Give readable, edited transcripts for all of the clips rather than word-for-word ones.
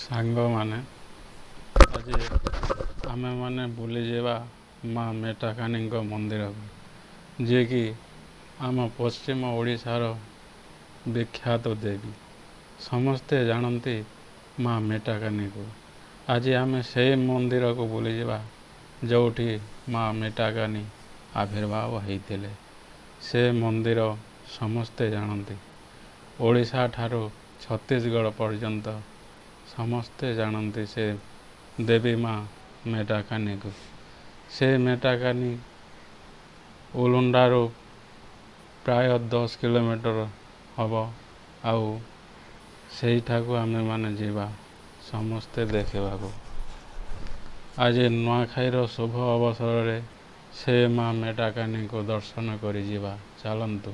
ସାଙ୍ଗମାନେ, ଆଜି ଆମେମାନେ ବୁଲିଯିବା ମା ମେଟାକାନୀଙ୍କ ମନ୍ଦିରକୁ, ଯିଏକି ଆମ ପଶ୍ଚିମ ଓଡ଼ିଶାର ବିଖ୍ୟାତ ଦେବୀ। ସମସ୍ତେ ଜାଣନ୍ତି ମା ମେଟାକାନୀକୁ। ଆଜି ଆମେ ସେଇ ମନ୍ଦିରକୁ ବୁଲିଯିବା ଯେଉଁଠି ମା ମେଟାକାନୀ ଆବିର୍ଭାବ ହେଇଥିଲେ। ସେ ମନ୍ଦିର ସମସ୍ତେ ଜାଣନ୍ତି, ଓଡ଼ିଶା ଠାରୁ ଛତିଶଗଡ଼ ପର୍ଯ୍ୟନ୍ତ ସମସ୍ତେ ଜାଣନ୍ତି ସେ ଦେବୀ ମା ମେଟାକାନୀକୁ। ସେ ମେଟାକାନୀ ଉଲୁଣ୍ଡାରୁ ପ୍ରାୟ 10 କିଲୋମିଟର ହେବ, ଆଉ ସେଇଠାକୁ ଆମେମାନେ ଯିବା ସମସ୍ତେ ଦେଖିବାକୁ। ଆଜି ନୂଆଖାଇର ଶୁଭ ଅବସରରେ ସେ ମା ମେଟାକାନୀଙ୍କୁ ଦର୍ଶନ କରିଯିବା। ଚାଲନ୍ତୁ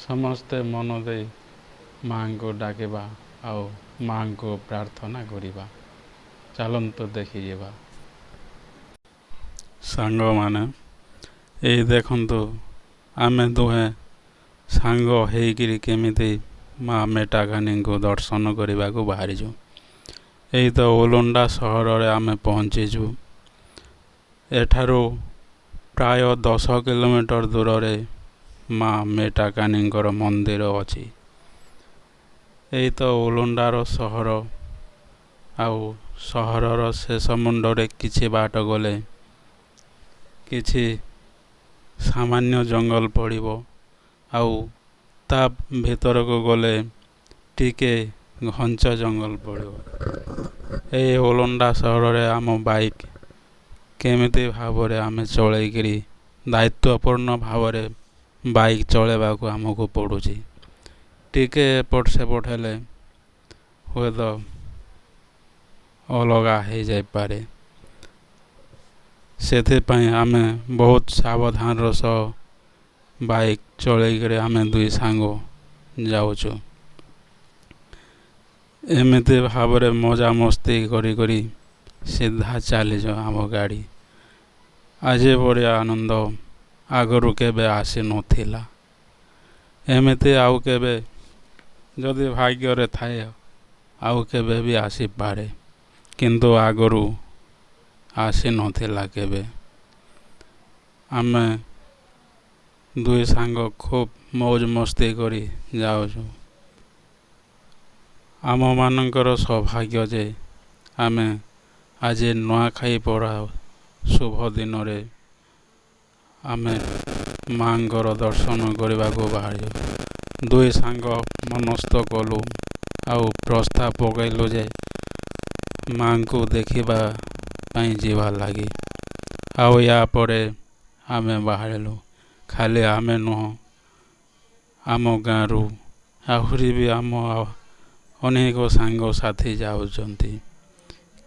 ସମସ୍ତେ ମନ ଦେଇ ମାଙ୍କୁ ଡାକିବା ଆଉ ମାଙ୍କୁ ପ୍ରାର୍ଥନା କରିବା। ଚାଲନ୍ତୁ ଦେଖିଯିବା। ସାଙ୍ଗମାନେ, ଏଇ ଦେଖନ୍ତୁ ଆମେ ଦୁହେଁ ସାଙ୍ଗ ହେଇକିରି କେମିତି ମା ମେଟାକାନୀଙ୍କୁ ଦର୍ଶନ କରିବାକୁ ବାହାରିଛୁ। ଏଇ ତ ଉଲୁଣ୍ଡା ସହରରେ ଆମେ ପହଞ୍ଚିଛୁ। ଏଠାରୁ ପ୍ରାୟ 10 କିଲୋମିଟର ଦୂରରେ ମା ମେଟାକାନୀଙ୍କର ମନ୍ଦିର ଅଛି। ଏଇ ତ ଉଲୁଣ୍ଡାର ସହର, ଆଉ ସହରର ଶେଷ ମୁଣ୍ଡରେ କିଛି ବାଟ ଗଲେ କିଛି ସାମାନ୍ୟ ଜଙ୍ଗଲ ପଡ଼ିବ, ଆଉ ତା ଭିତରକୁ ଗଲେ ଟିକେ ଘଞ୍ଚ ଜଙ୍ଗଲ ପଡ଼ିବ। ଏଇ ଉଲୁଣ୍ଡା ସହରରେ ଆମ ବାଇକ୍ କେମିତି ଭାବରେ ଆମେ ଚଳେଇକିରି ଦାୟିତ୍ୱପୂର୍ଣ୍ଣ ଭାବରେ ବାଇକ୍ ଚଳେଇବାକୁ ଆମକୁ ପଡ଼ୁଛି। ଟିକେ ଏପଟ ସେପଟ ହେଲେ ହୁଏତ ଅଲଗା ହେଇଯାଇପାରେ। ସେଥିପାଇଁ ଆମେ ବହୁତ ସାବଧାନର ସହ ବାଇକ୍ ଚଳେଇକିରି ଆମେ ଦୁଇ ସାଙ୍ଗ ଯାଉଛୁ। ଏମିତି ଭାବରେ ମଜାମସ୍ତି କରି କରି ସିଧା ଚାଲିଛୁ ଆମ ଗାଡ଼ି। ଆଜି ଭଳି ଆନନ୍ଦ ଆଗରୁ କେବେ ଆସିନଥିଲା। ଏମିତି ଆଉ କେବେ ଯଦି ଭାଗ୍ୟରେ ଥାଏ ଆଉ କେବେ ବି ଆସିପାରେ, କିନ୍ତୁ ଆଗରୁ ଆସିନଥିଲା କେବେ। ଆମେ ଦୁଇ ସାଙ୍ଗ ଖୁବ୍ ମୌଜ ମସ୍ତି କରି ଯାଉଛୁ। ଆମମାନଙ୍କର ସୌଭାଗ୍ୟ ଯେ ଆମେ ଆଜି ନୂଆଖାଇ ପରା ଶୁଭ ଦିନରେ ଆମେ ମାଙ୍କର ଦର୍ଶନ କରିବାକୁ ବାହାରିଛୁ। ଦୁଇ ସାଙ୍ଗ ମନସ୍ଥ କଲୁ ଆଉ ପ୍ରସ୍ତାବ ପକାଇଲୁ ଯେ ମାଙ୍କୁ ଦେଖିବା ପାଇଁ ଯିବା ଲାଗି। ଆଉ ୟା ପରେ ଆମେ ବାହାରିଲୁ। ଖାଲି ଆମେ ନୁହଁ, ଆମ ଗାଁରୁ ଆହୁରି ବି ଆମ ଅନେକ ସାଙ୍ଗସାଥି ଯାଉଛନ୍ତି।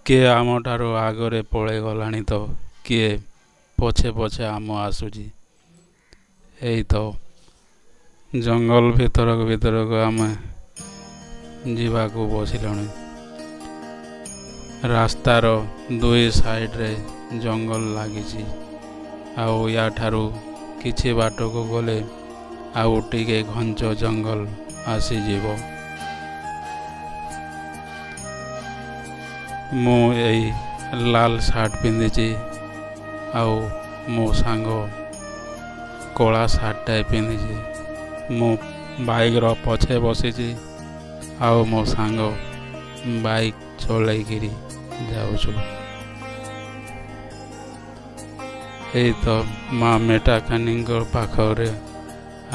କିଏ ଆମଠାରୁ ଆଗରେ ପଳେଇ ଗଲାଣି ତ କିଏ ପଛେ ପଛେ ଆମ ଆସୁଛି। ଏଇ ତ ଜଙ୍ଗଲ ଭିତରକୁ ଭିତରକୁ ଆମେ ଯିବାକୁ ବସିଲୁଣି। ରାସ୍ତାର ଦୁଇ ସାଇଡ଼ରେ ଜଙ୍ଗଲ ଲାଗିଛି, ଆଉ ୟା ଠାରୁ କିଛି ବାଟକୁ ଗଲେ ଆଉ ଟିକେ ଘଞ୍ଚ ଜଙ୍ଗଲ ଆସିଯିବ। ମୁଁ ଏଇ ଲାଲ ସାର୍ଟ ପିନ୍ଧିଛି, ଆଉ ମୋ ସାଙ୍ଗ କଳା ସାର୍ଟଟାଏ ପିନ୍ଧିଛି। ମୁଁ ବାଇକ୍ର ପଛେ ବସିଛି, ଆଉ ମୋ ସାଙ୍ଗ ବାଇକ୍ ଚଲେଇକିରି ଯାଉଛୁ। ଏଇ ତ ମା ମେଟାକାନୀଙ୍କ ପାଖରେ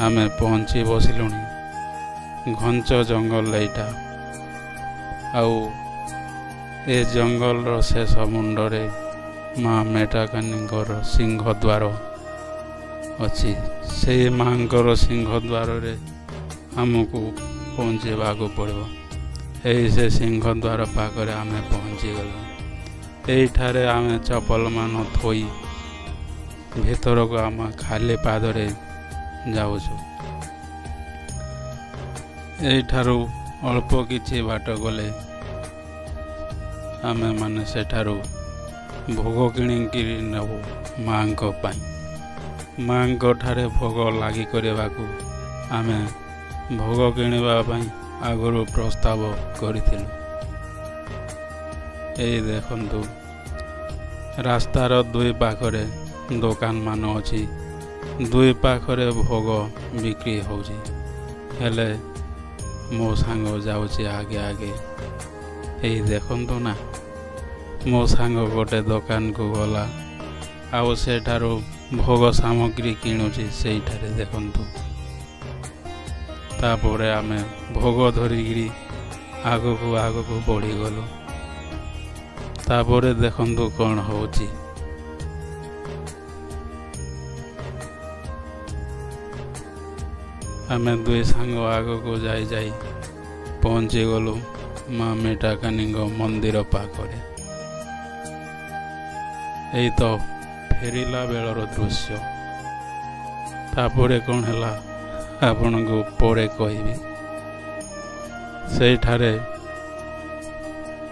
ଆମେ ପହଞ୍ଚି ବସିଲୁଣି। ଘଞ୍ଚ ଜଙ୍ଗଲ ଏଇଟା, ଆଉ ଏ ଜଙ୍ଗଲର ଶେଷ ମୁଣ୍ଡରେ ମା ମେଟାକାନୀଙ୍କର ସିଂହଦ୍ୱାର ଅଛି। ସେଇ ମାଙ୍କର ସିଂହଦ୍ୱାରରେ ଆମକୁ ପହଞ୍ଚିବାକୁ ପଡ଼ିବ। ଏଇ ସେ ସିଂହଦ୍ୱାର ପାଖରେ ଆମେ ପହଞ୍ଚିଗଲୁ। ଏଇଠାରେ ଆମେ ଚପଲମାନ ଥୋଇ ଭିତରକୁ ଆମେ ଖାଲି ପାଦରେ ଯାଉଛୁ। ଏଇଠାରୁ ଅଳ୍ପ କିଛି ବାଟ ଗଲେ ଆମେମାନେ ସେଠାରୁ ଭୋଗ କିଣିକିରି ନେବୁ ମାଙ୍କ ପାଇଁ। ମାଙ୍କ ଠାରେ ଭୋଗ ଲାଗି କରିବାକୁ ଆମେ ଭୋଗ କିଣିବା ପାଇଁ ଆଗରୁ ପ୍ରସ୍ତାବ କରିଥିଲୁ। ଏଇ ଦେଖନ୍ତୁ, ରାସ୍ତାର ଦୁଇ ପାଖରେ ଦୋକାନ ମାନ ଅଛି, ଦୁଇ ପାଖରେ ଭୋଗ ବିକ୍ରି ହେଉଛି। ହେଲେ ମୋ ସାଙ୍ଗ ଯାଉଛି ଆଗେ ଆଗେ। ଏଇ ଦେଖନ୍ତୁ ନା, ମୋ ସାଙ୍ଗ ଗୋଟେ ଦୋକାନକୁ ଗଲା ଆଉ ସେଠାରୁ ଭୋଗ ସାମଗ୍ରୀ କିଣୁଛି ସେଇଠାରେ ଦେଖନ୍ତୁ। ତାପରେ ଆମେ ଭୋଗ ଧରିକିରି ଆଗକୁ ଆଗକୁ ବଢ଼ିଗଲୁ। ତାପରେ ଦେଖନ୍ତୁ କ'ଣ ହେଉଛି। ଆମେ ଦୁଇ ସାଙ୍ଗ ଆଗକୁ ଯାଇ ଯାଇ ପହଞ୍ଚିଗଲୁ ମା ମେଟାକାନୀଙ୍କ ମନ୍ଦିର ପାଖରେ। ଏଇ ତ ଫେରିଲା ବେଳର ଦୃଶ୍ୟ। ତାପରେ କ'ଣ ହେଲା ଆପଣଙ୍କୁ ପରେ କହିବି। ସେଇଠାରେ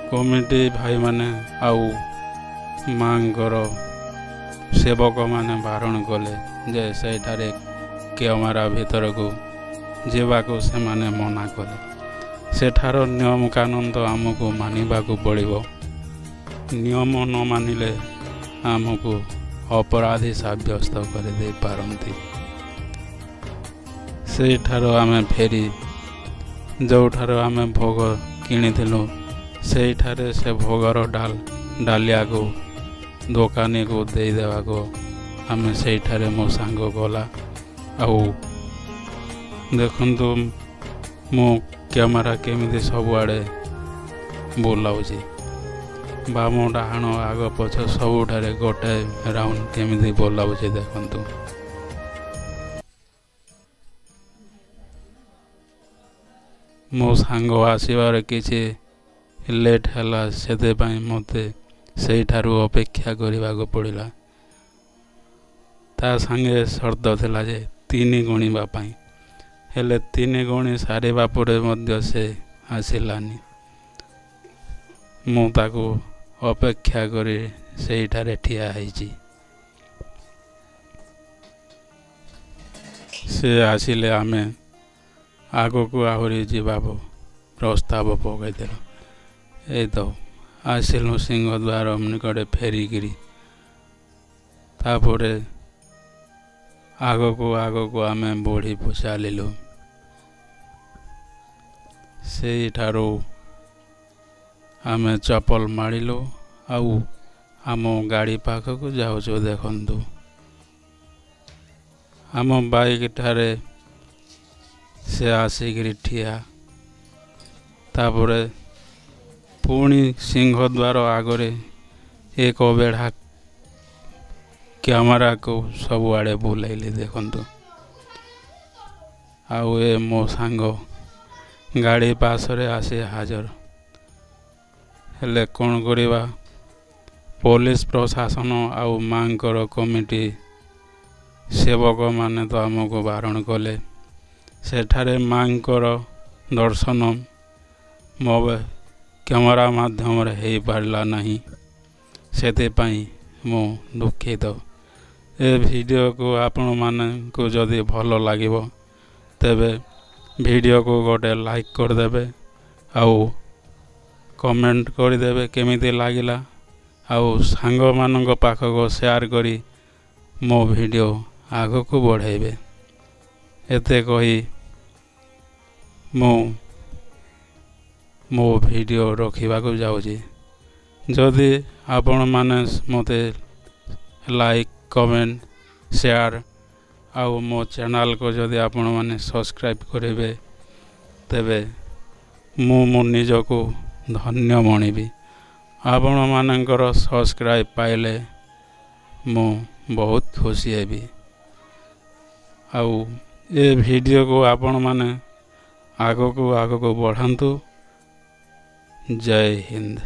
କମିଟି ଭାଇମାନେ ଆଉ ମାଆଙ୍କର ସେବକମାନେ ବାରଣ କଲେ ଯେ ସେଇଠାରେ କ୍ୟାମେରା ଭିତରକୁ ଯିବାକୁ ସେମାନେ ମନା କଲେ। ସେଠାର ନିୟମ କାନୁନ ତ ଆମକୁ ମାନିବାକୁ ପଡ଼ିବ। ନିୟମ ନ ମାନିଲେ ଆମକୁ ଅପରାଧୀ ସାବ୍ୟସ୍ତ କରିଦେଇପାରନ୍ତି। ସେଇଠାରୁ ଆମେ ଫେରି ଯେଉଁଠାରୁ ଆମେ ଭୋଗ କିଣିଥିଲୁ ସେଇଠାରେ ସେ ଭୋଗର ଡାଲିଆକୁ ଦୋକାନୀକୁ ଦେଇଦେବାକୁ ଆମେ ସେଇଠାରେ ମୋ ସାଙ୍ଗ ଗଲା। ଆଉ ଦେଖନ୍ତୁ ମୁଁ କ୍ୟାମେରା କେମିତି ସବୁଆଡ଼େ ବୁଲାଉଛି, ବାମ ଡାହାଣ ଆଗ ପଛ ସବୁଠାରେ ଗୋଟେ ରାଉଣ୍ଡ କେମିତି ବୁଲାଉଛି ଦେଖନ୍ତୁ। ମୋ ସାଙ୍ଗ ଆସିବାର କିଛି ଲେଟ୍ ହେଲା, ସେଥିପାଇଁ ମୋତେ ସେଇଠାରୁ ଅପେକ୍ଷା କରିବାକୁ ପଡ଼ିଲା। ତା ସାଙ୍ଗେ ସର୍ତ୍ତ ଥିଲା ଯେ 3 ଗଣିବା ପାଇଁ, ହେଲେ 3 ଗଣି ସାରିବା ପରେ ମଧ୍ୟ ସେ ଆସିଲାନି। ମୁଁ ତାକୁ ଅପେକ୍ଷା କରି ସେଇଠାରେ ଠିଆ ହେଇଛି। ସେ ଆସିଲେ ଆମେ ଆଗକୁ ଆହୁରି ଯିବାକୁ ପ୍ରସ୍ତାବ ପକାଇଦେଲୁ। ଏଇ ତ ଆସିଲୁ ସିଂହଦ୍ୱାର ନିକଟରେ ଫେରିକିରି। ତାପରେ ଆଗକୁ ଆଗକୁ ଆମେ ବଢ଼ି ଚାଲିଲୁ। ସେଇଠାରୁ ଆମେ ଚପଲ ମାଡ଼ିଲୁ ଆଉ ଆମ ଗାଡ଼ି ପାଖକୁ ଯାଉଛୁ। ଦେଖନ୍ତୁ ଆମ ବାଇକ୍ ଠାରେ ସେ ଆସିକିରି ଠିଆ। ତାପରେ ପୁଣି ସିଂହଦ୍ୱାର ଆଗରେ ଏକ ବେଢ଼ା କ୍ୟାମେରାକୁ ସବୁଆଡ଼େ ବୁଲାଇଲି ଦେଖନ୍ତୁ। ଆଉ ଏ ମୋ ସାଙ୍ଗ ଗାଡ଼ି ପାଶରେ ଆସି ହାଜର। ହେଲେ କ'ଣ କରିବା, ପୋଲିସ ପ୍ରଶାସନ ଆଉ ମାଆଙ୍କର କମିଟି ସେବକମାନେ ତ ଆମକୁ ବାରଣ କଲେ। ସେଠାରେ ମାଆଙ୍କର ଦର୍ଶନ ମୋ କ୍ୟାମେରା ମାଧ୍ୟମରେ ହେଇପାରିଲା ନାହିଁ, ସେଥିପାଇଁ ମୁଁ ଦୁଃଖିତ। ଏ ଭିଡ଼ିଓକୁ ଆପଣମାନଙ୍କୁ ଯଦି ଭଲ ଲାଗିବ ତେବେ ଭିଡ଼ିଓକୁ ଗୋଟେ ଲାଇକ୍ କରିଦେବେ ଆଉ କମେଣ୍ଟ କରିଦେବେ କେମିତି ଲାଗିଲା, ଆଉ ସାଙ୍ଗମାନଙ୍କ ପାଖକୁ ସେୟାର କରି ମୋ ଭିଡ଼ିଓ ଆଗକୁ ବଢ଼ାଇବେ। ଏତେ କହି ମୁଁ ମୋ ଭିଡ଼ିଓ ରଖିବାକୁ ଯାଉଛି। ଯଦି ଆପଣମାନେ ମୋତେ ଲାଇକ୍, କମେଣ୍ଟ, ସେୟାର ଆଉ ମୋ ଚ୍ୟାନେଲକୁ ଯଦି ଆପଣମାନେ ସବସ୍କ୍ରାଇବ୍ କରିବେ ତେବେ ମୁଁ ମୋ ନିଜକୁ ଧନ୍ୟ ମଣିବି। ଆପଣମାନଙ୍କର ସବସ୍କ୍ରାଇବ୍ ପାଇଲେ ମୁଁ ବହୁତ ଖୁସି ହେବି। ଆଉ ଏ ଭିଡ଼ିଓକୁ ଆପଣମାନେ ଆଗକୁ ଆଗକୁ ବଢ଼ାନ୍ତୁ। ଜୟ ହିନ୍ଦ।